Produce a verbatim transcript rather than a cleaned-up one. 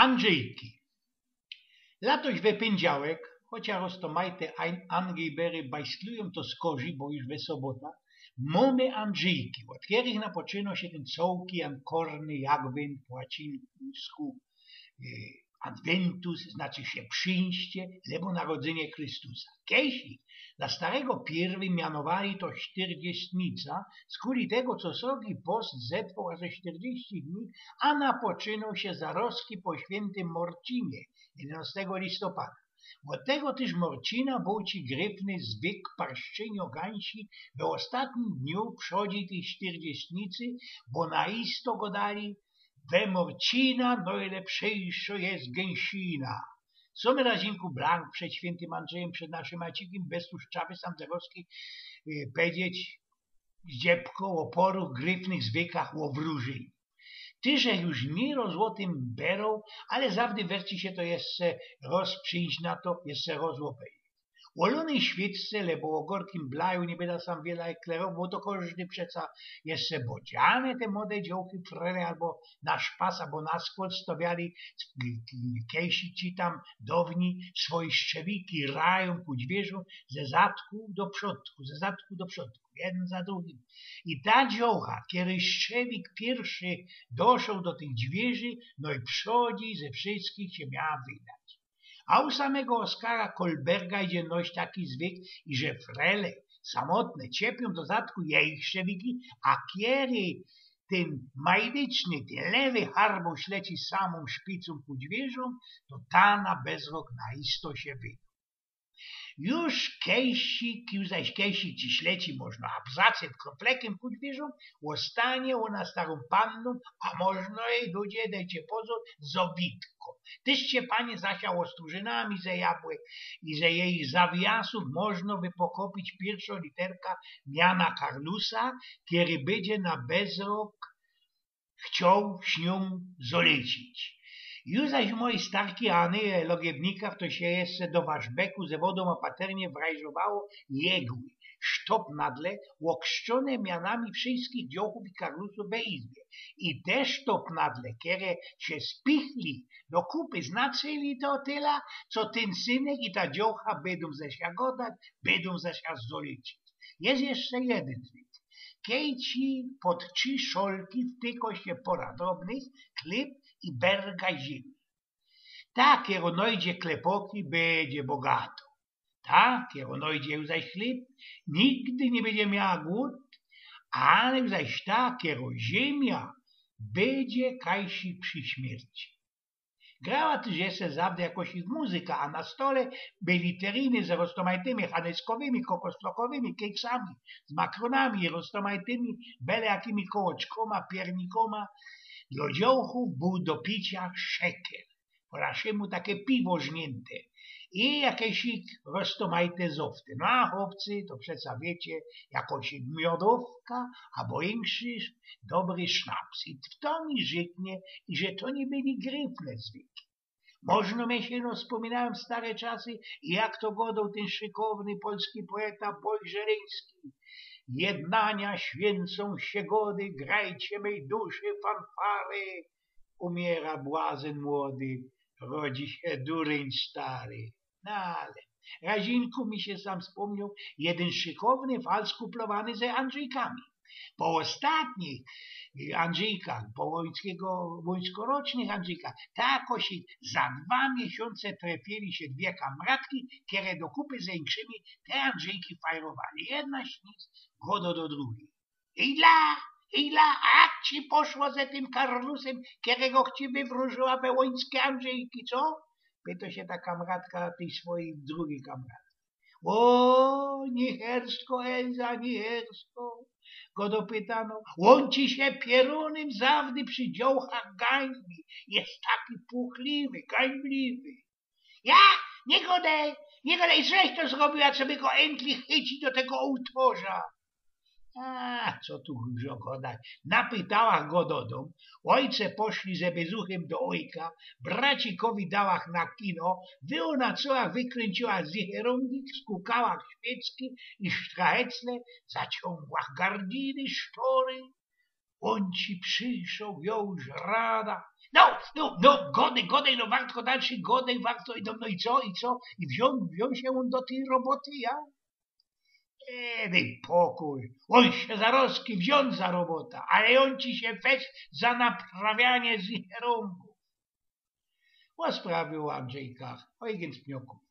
Andrzejki. Latoś we pyndziałek, chociaż roztomajte Angebery bajslujōm to skorzij, bo już we sobota, mōmy Andrzejki, ôd kerych napoczyno sie tyn cołki jankorny, jak wyn po łacińsku, e, Adventus, znaczy sie przińście, lebo narodzynie Chrystusa. Kejsi za starego piyrwyj mianowali to sztyrdziestnica, skuli tego, co srogi post zetrwoł aże sztyrdzieści dni, a napoczynoł sie zarozki po świyntym Morcinie, jedynostego listopada. Ôd tego tyż Morcina bōł ci gryfny zwyk parszczynio gańsi we ôstatnim dniu przodzi tyj sztyrdziestnicy, bo na isto godali, we Morcina nojlepszyjszo je gęsina. Co my razinku blank przed świyntym Andrzejym, przed naszym Macikiem, bez tu strzapy sam zarozki, e, powiedzieć, zdziebko ô poruch gryfnych zwykach ô wróżyni. Tyż żech już niyroz ô tym beroł, ale zawdy werci sie to jeszcze roz przińć na to, jeszcze roz ôbejrzeć. Ô lunej świeczce, lebo ô gorkim blaju niy byda sam wiela eklerowoł, bo to kożdy przeca jeszcze bodziane te młode dziołchy, frele, abo na szpas, abo na skłod stawiali, kejsi ci tam downi, swoje szczewiki rajōm ku dźwierzōm ze zadku do przodku, ze zadku do przodku, jedyn za drugim. I ta dziołcha, kerej szczewik piyrszy doszoł do tych dźwierzi, nojprzodzi ze wszyskich sie miała wydać. A u samego Oskara Kolberga idzie noś taki zwyk, iże frele samotne ciepiōm do zadku jejich szczewiki, a kerej tyn majdyczny, tyn lewy harboś leci samōm szpicōm ku dźwierzōm, to ta na bezrok na isto sie wydōm. Już kejsik, już zaś kejsik ci śleci, możno abzacym, kroplekym ku dźwierzōm, ôstanie ôna starōm pannōm, a możno i, ludzie, dejcie pozōr, zowidkōm. Tyż sie pani zasiało stróżynami ze jabłek i ze jejich zawijasōw możno wypokopić piyrszōm literka miana Karlusa, kery bydzie na bezrok chcioł z niōm zolecić. Już zaś u mojij starki Any, e, Logiebnika, to sie jeszcze do waszbeku ze wodōm opatrnie wrajżowało jegły, sztopnadle, ôkrzczōne mianami wszyskich dziołchōw i karlusōw we izbie. I te sztopnadle, kere sie spichli do kupy, znaczyli to tyla, co tyn synek i ta dziołcha bydōm ze sia godać, bydōm ze sia zolecić. Jest jeszcze jedyn zwyk. Kej ci pod trzi szolki wtyko sie pora drobnych, chlyb i berga ziymi. Ta, kero nojdzie klepoki, bydzie bogato. Ta, kero nojdzie już zaś chlyb, nigdy niy bydzie miała głōd, ale już zaś ta, kero ziymia, bydzie kajsi przi śmierci. Grała tyż jeszcze zawdy jakoś ich muzyka, a na stole byli teriny ze roztomajtymi haneskowymi, kokostrokowymi, keksami, z makronami i roztomajtymi, bele jakimi kołoczkōma, piernikōma. Dlo dziołchōw bōł do picia szeker, po naszymu take piwo żniynte, i jakeś ich roztomajte zofty. No a chłopcy, to przeca wiycie, jakoś miodowka, abo inkszyś dobry sznaps. I to mi rzyknie, iże to niy byli gryfne zwyki. Możno mi sie, no, spōminajōm stare czasy i jak to godoł tyn szykowny polski poeta Bojk Żeleński: Jednania świyncōm sie gody, grajcie mej duszy fanfary. Umiera błazyn młody, rodzi sie duryń stary. No ale razinku mi sie sam spōmnioł jedyn szykowny fal skuplowany ze Andrzejkami. Po ôstatnich, y, Andrzejkach, po łońskigo, łońskorocznych Andrzejkach, tako sie za dwa miesiōnce trefiyli sie dwie kamratki, kere do kupy ze inkszymi te Andrzejki fajrowali. Jedna z nich godo do drugij: Hejla, hejla, a jak ci poszło ze tym Karlusym, kerego ci wywrōżyła we łońske Andrzejki, co? Pyto sie ta kamratka tyj swojij drugij kamratki. Ô, nichersko, Elza, nichersko, godo pytano. Ôn ci sie pierōnym zawdy przi dziołchach gańbi. Jest taki puchliwy, gańbliwy. Ja? Niy godej, niy godej, żeś to zrobiła, co by go endlich chycić do tego ôłtorza. A, co tu dużo godać. Napytałach go do dōm, ôjce poszli ze bezuchym do ôjka, bracikowi dałach na kino, wyōna cołach wykryncyłach zicherōndik, skukałach świecki i sztrahecle, zaciōngłach gardiny, sztory. Ôn ci przyszoł, już rada, No, no, no, godej, godej, no warto dalszy, godej, warto i do, no i co, i co? I wziōn, wziōn sie ôn do tyj roboty, ja? E, dej pokōj, ôn sie zarozki wziōn za robota, ale ôn ci sie weź za naprawianie znicherōngōw. Ôsprawiōł Andrzejka, ôjgyn z pniokōw.